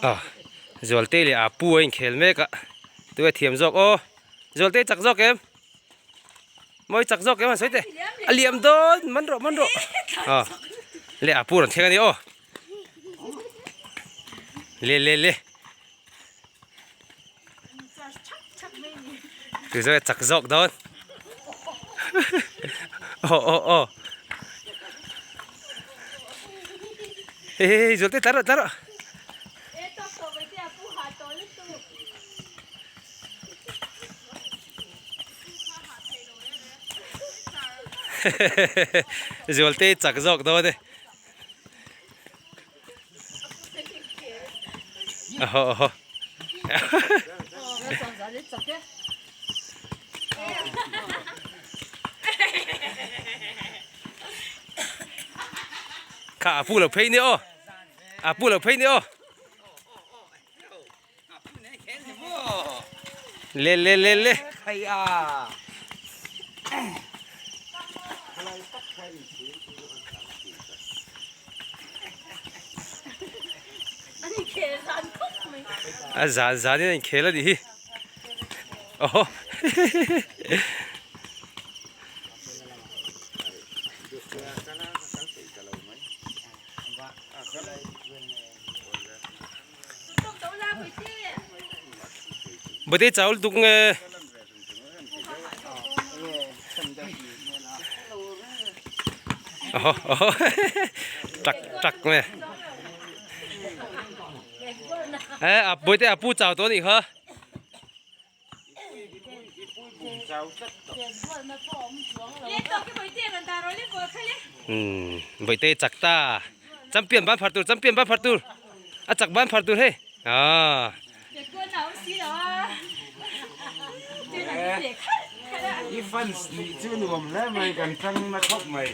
A Zualtei leh Apu a inkhel mek a tui a thiam zawk aw Zualtei chak zawk em mawi chak zawk em han sawi teh a liam dawn man rawh man rawh a le Apu rawn thleng a ni aw le le le tu zawk chak zawk dawn aw aw aw hei hei hei Zualte tlar rawh tlar rawh Zualte chak zawk dawn e Aho aho. Kha a pu lo phei ni aw. A pu lo phei ni aw. Le le le le. A zan zan in a inkhel a nih hi. Aw. Bate chawl tuk nge. Oho oho tak tak nge. E a bawihte a pu chau tawh a nih kha. Umm bawihte chak ta champion ban phar tur champion ban phar tur a chak ban phar tur hei aaa. I fans nih chu nuam hle mai kan tang na khawp mai.